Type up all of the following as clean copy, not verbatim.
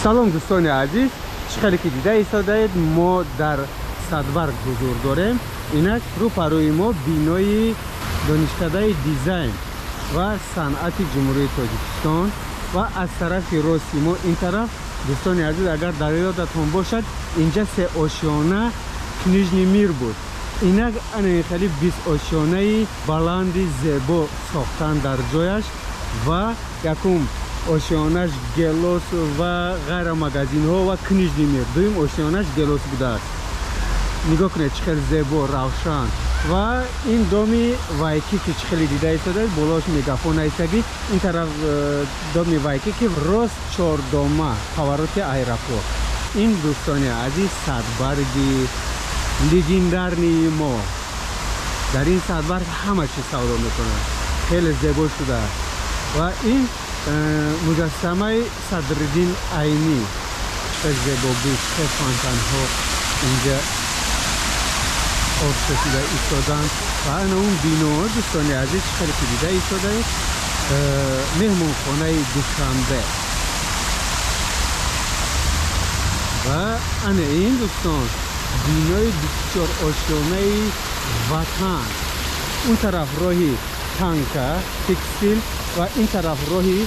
Салом дӯстони азиз, чӣ хеле ки дида истодаед, мо дар Садбарг ҳузур дорем. Инак рӯпарӯи мо бинои донишкадаи дизайн ва санъати Ҷумҳурии Тоҷикистон ва аз тарафи рости мо ин тараф, дӯстони азиз, агар дар ёдатон бошад, инҷа сеошёна Книжный мир буд. Инак ана хеле 20 ошёнаи баланди зебо сохтан дар ҷояш ва якум ошёнаш Гелос ва ғайра магазинҳо ва Книжный мир, дуюм ошёнаш Гелос будааст. Нигоҳ кунед, чӣ хеле зебо, равшан. Ва ин доми Вайкики, чӣ хеле дида истодаед, болош мегафон наистагӣ. Ин тараф доми Вайкики, рост чордома, повороти аэропорт. Ин, дӯстони азиз, садбарги легендарный мо. Дар ин садбарг ҳама чиз савдо мекунанд, хеле зебо шудааст. Ва ин муҷассамаи Садриддин Айнӣ, чӣ зебогӣ, чӣ фонтанҳо инҷа об шуда истоданд. Ва ана он бино, дӯстони азиз, чӣ хеле ки дида истодаед, меҳмонхонаи Душанбе. Ва ана ин, дӯстон, бинои 24 ошёнаи Ватан. Он тараф роҳи Танка текстил ва ин тараф роҳи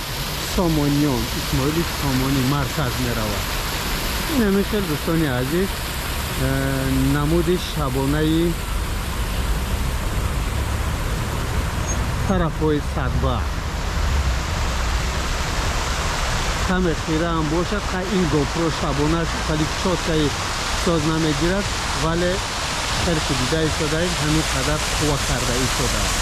Сомониён, Исмоили Сомонӣ, марказ меравад. Ин ҳамин хел, дӯстони азиз, намуди шабонаи тарафҳои Садбарг. Каме хираам бошад, ха, ин ГоПро шабонаш хеле чёткий соз намегирад, вале хеле ки дида истодаед, ҳамин қадар қувва карда истодааст.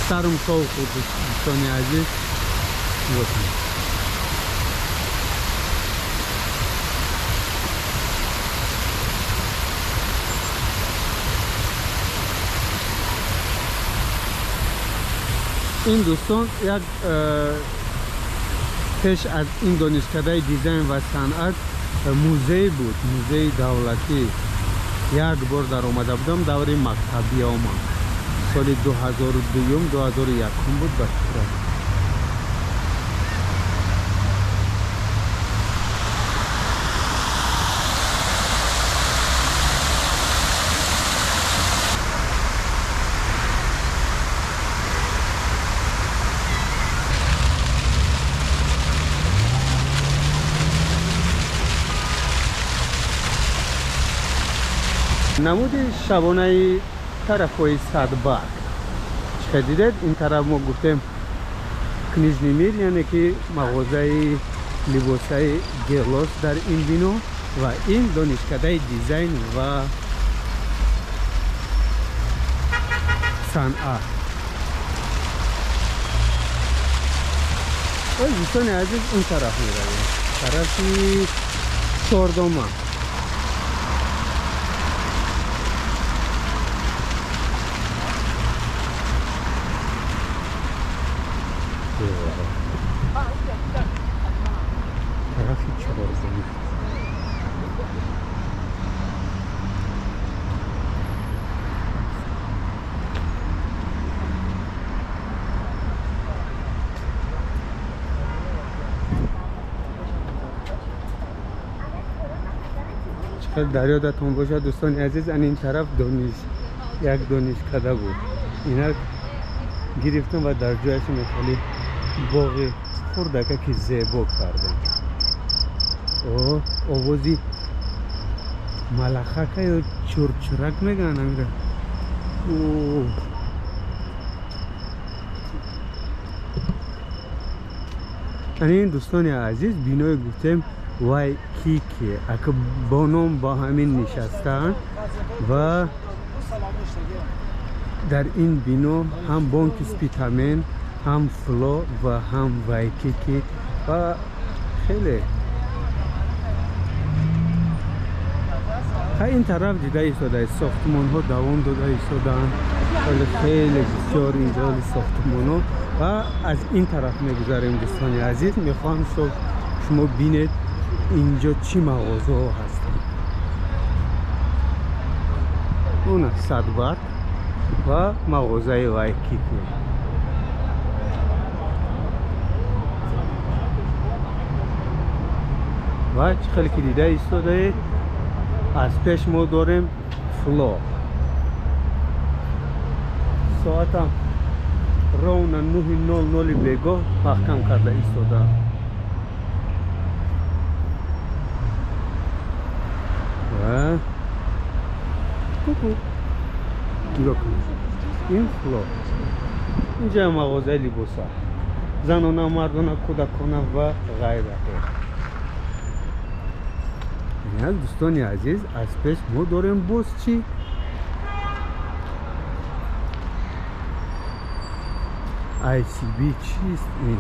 Сарум сов хӯрд, дӯстони азиз, нигоҳ кунед. Ин, дӯстон, як пеш аз ин донишкадаи дизайн ва санъат музей буд, музеи давлатӣ. Як бор даромада будам даври мактабиёмам, соли 2002, 2001 буд, ба фикрам. Намуди шабонаи тарафҳои Садбарг, чӣ дидед, ин тараф мо гуфтем Книжный мир, яъне ки мағозаи либосаи Гелос дар ин бино ва ин донишкадаи дизайн ва санъат. Ой, дӯстони азиз, ин тараф меравем, тарафи чордома. Тарафи чордома. Чӣ дар ёдатон бошад, дӯстони азиз, ан ин тараф дониш як донишкада буд. Инак гирифтам ва дар ҷояш хеле боғи хурдака ки зебо кардам. Овози малахака ё чурчурак мегӯянд амира. Ани ин, дӯстони азиз, биное гуфтем Вайкики, ака бо ном бо ҳамин нишастаанд. Ва дар ин бино ҳам бонки Спитамен, ҳам Фло ва ҳам Вайкики ва хеле. Ха, ин тараф дида истодаед, сохтмонҳо давом дода истодаанд, вале хеле бисёр инҷо сохтмонҳо. Ва аз ин тараф мегузарем, дӯстони азиз. Мехоҳам шумо бинед, инҷо чӣ мағозаҳо ҳастанд. Она Садбарг ва мағозаи Вайкики. Ва чӣ хеле ки дида истодаед, аз пеш мо дорем Фло. Соатам ровно 9:00 бегоҳ маҳкам карда истодаам. Ва ку-ку. Нигоҳ кунед. Ин Фло. Инҷа мағозаи либоса. Занона, мардона, кӯдакона ва ғайра. Инак дӯстони азиз, аз пеш мо дорем боз чӣ? ICB чист ин?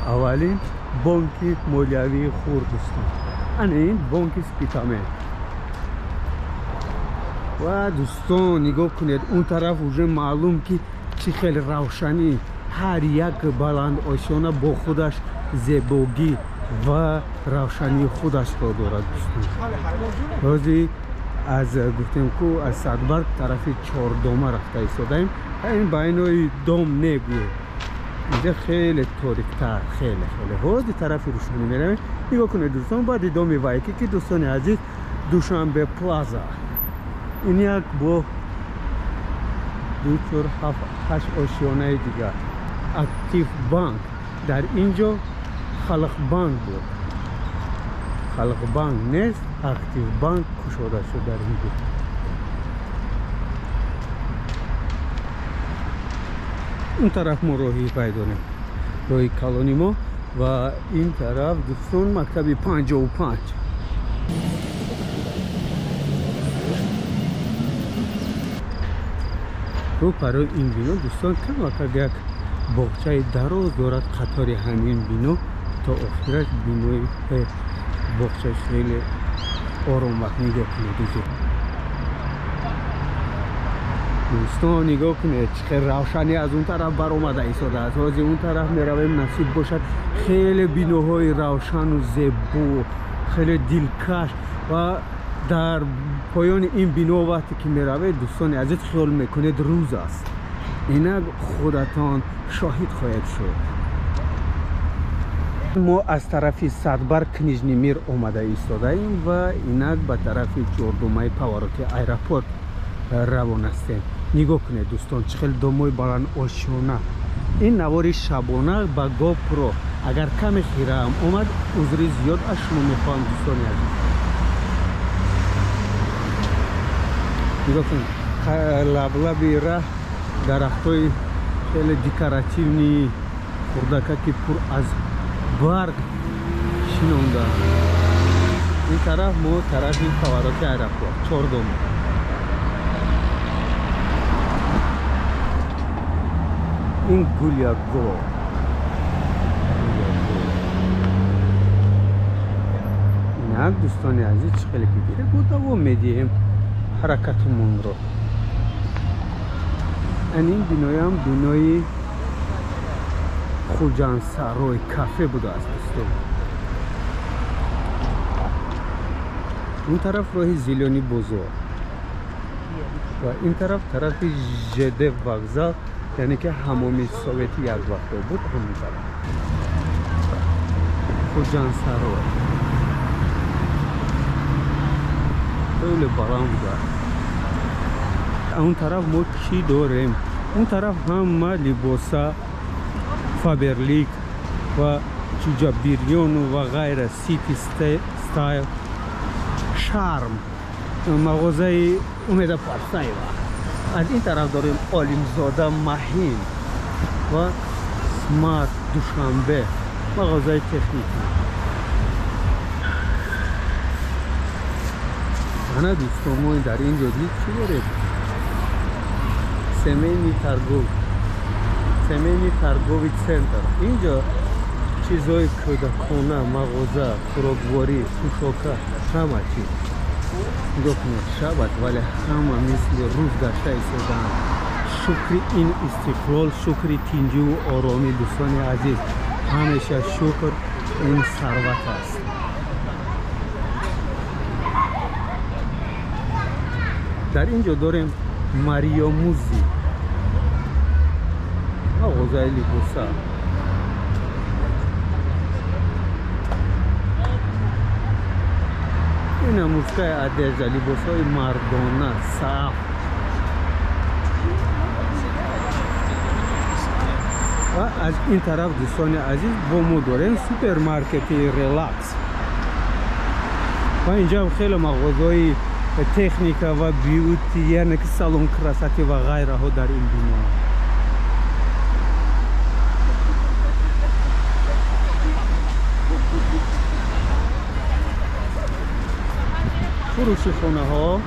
Аввалин бонки молиявии хурд дӯстон. Ана ин бонки Спитамен. Ва дӯстон нигоҳ кунед, он тараф уже маълум ки чӣ хел равшанӣ, ҳар як баланд ошёна бо худаш зебогӣ ва равшании худашро дорад дӯстон. Ҳозир аз гуфтем ку аз Садбарг тарафи Чордома рафта истодаем. Ин байнои дом негӯем. Инҷа хеле ториктар, хеле хеле. Ҳозир тарафи рӯшанӣ меравем. Нигоҳ кунед дӯстон, баъди доми Вайки ки дӯстони азиз Душанбе Плаза. Ин як бо 2, 4, 7, 8 ошёнаи дигар. Актив банк. Дар ин ҷо Халқбанк буд. Халқбанк нест, Актив банк кушода шуд дар ин ҷо. Он тараф мо роҳи пай дорем, роҳи калони мо, ва ин тараф дӯстон мактаби 55. Рӯ парои ин бино дӯстон камакак як боғчаи дароз дорад. Қатори ҳамин бино то охираш бинои боғчаи хеле ором вақт. Нигоҳ кунед дӯстон, нигоҳ кунед чӣ хел равшанӣ аз он тараф баромада истодааст. Ҳозир он тараф меравем, насиб бошад. Хеле биноҳои равшану зебо, хеле дилкаш. Ва дар поёни ин бино вақте ки меравед дӯстони азиз, хиёл мекунед рӯз аст. Инак худатон шоҳид хоҳед шуд. Мо аз тарафи Садбарг Книжный мир омада истодаем ва инак ба тарафи Чордумаи повороти аэропорт равон ҳастем. Нигоҳ кунед дӯстон, чӣ хел домои баландошёна. Ин навори шабона ба GoPro. Агар каме хираам омад, узри зиёд аз шумо мехоҳам дӯстони азиз. Нигоҳ кунед, лаблаби раҳ дарахтҳои хеле декоративни хурдакаки пур аз барг шинонда. Ин тараф мо тарафи повороти аэропорт Чордома. Ин Гулягол. Инак дӯстони азиз, чӣ хеле ки дидед, мо давом медиҳем ҳаракатумонро. Ин биноям бинои Хуҷандсарой кафе будааст дӯстон. Он тараф роҳи Зелёни бозор ва ин тараф тарафи ЖД вокзал, яъне ки ҳамоми совети як вақто буд, ҳамон тараф Хуҷандсарой хеле баланд будааст. Он тараф мо чӣ дорем? Он тараф ҳама либоса Фаберлик ва Чуҷабирёну ва ғайра, Сити Стайл, Шарм, мағозаи Умеда Парсаева. Аз ин тараф дорем Олимзода Маҳин ва Смарт Душанбе, мағозаи техника. Ана дӯстон, мо дар ин ҷо дид чӣ дорем? Семейный торговый центр. Инҷо чизҳои кӯдакона, мағоза, хӯрокворӣ, пӯшока, ҳама чиз. Нигоҳ кунед, шаб аст, вале ҳама мисли рӯз гашта истодаанд. Шукри ин истиқлол, шукри тинҷиву оромӣ дӯстони азиз. Ҳамеша шукр ин сарват аст. Дар ин ҷо дорем Марио Музи, мағозаи либоса. Ина мужская одежда, либосҳои мардона, саф. Ва аз ин тараф, дӯстони азиз, бо мо дорем супермаркети Релакс. Ва инҷа хеле мағозаҳои техника ва beauty, яъне ки салон красоты ва ғайраҳо дар ин бино. Фурӯши хонаҳо.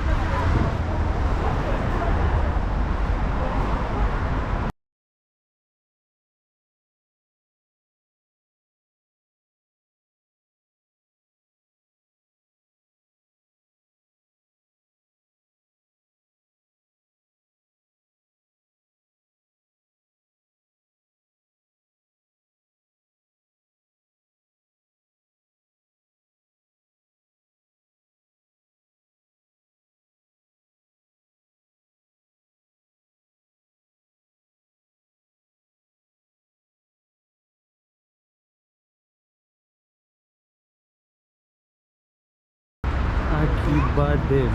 Акибадем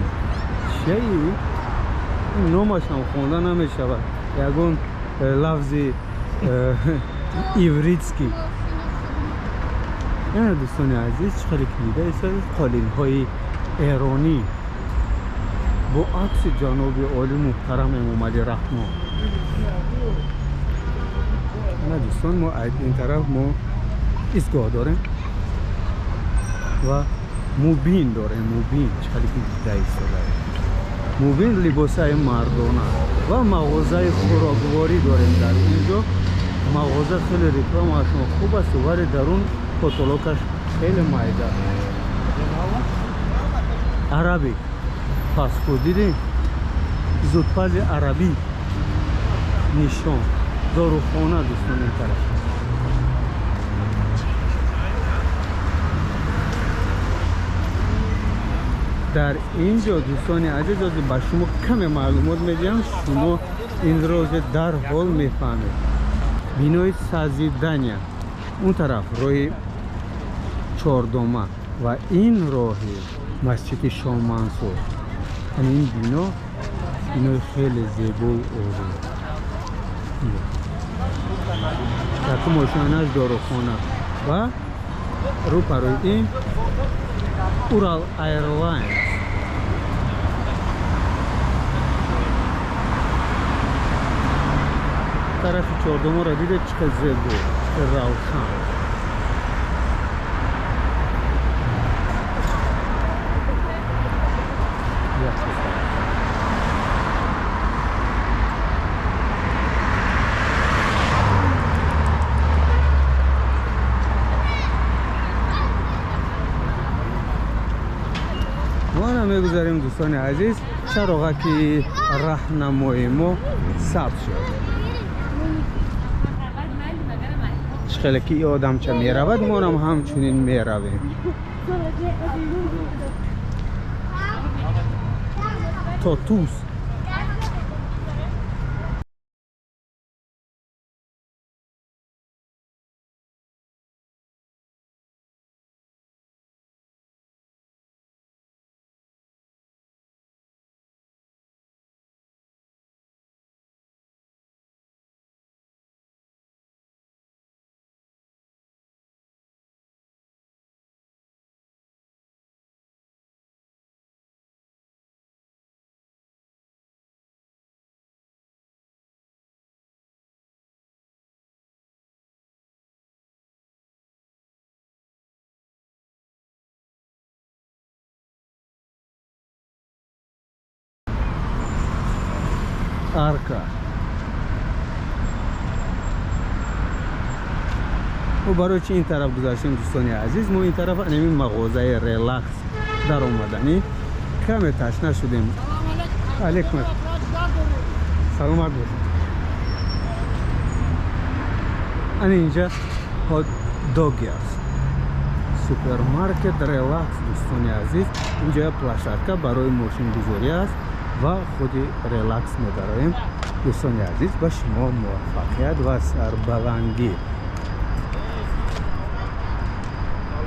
чияи? Номашам хонда намешавад, ягон лафзи ивритский. Яна, дӯстони азиз, чӣ хеле ки дида истодед, қолинҳои эронӣ бо акси ҷаноби оли муҳтарам Эмомалӣ Раҳмон. Ана, дӯстон, мо ин тараф мо истгоҳ дорем ва Мубин дорем. Мубин, чӣ хеле ки дида истодаем, Мубин, либосаи мардона ва мағозаи хӯрокворӣ дорем дар ин ҷо. Мағоза хеле рекламаашон хуб аст, вале дар он потолокаш хеле майда. Арабик фастфуд дидем, зудпази арабӣ, нишон, дорухона. Дӯстон, ин тараф дар ин ҷо, дӯстони азиз, ҳозир ба шумо каме маълумот медиҳам, шумо ин розе дарҳол мефаҳмед. Бинои Созидания, он тараф роҳи Чордома ва ин роҳи масҷиди Шомансур. Ин бино бинои хеле зебоу олӣ. Якум ошонаш дорухона ва рӯпарӯи ин Урал Airlines. Тарафи Чордуморо дидед, чӣ қадр зебо, чӣ қадр равшан. Мо мегузарем, дӯстони азиз, чароғаки раҳнамои мо сабз шуд. Чӣ хеле ки и одамча меравад, монам ҳамчунин меравем то Туз. Арка. Мо барои чи ин тараф гузаштем, дӯстони азиз? Мо ин тараф анами мағозаи Релакс даромаданӣ, каме ташна шудем. Алейкум, саломат бошед. Ана инҷа хот-доги аст, супермаркет Релакс. Дӯстони азиз, инҷа площадка барои мошингузорӣ аст ва худи Релакс медароем. Дӯстони азиз, ба шумо муваффақият ва сарбаландӣ.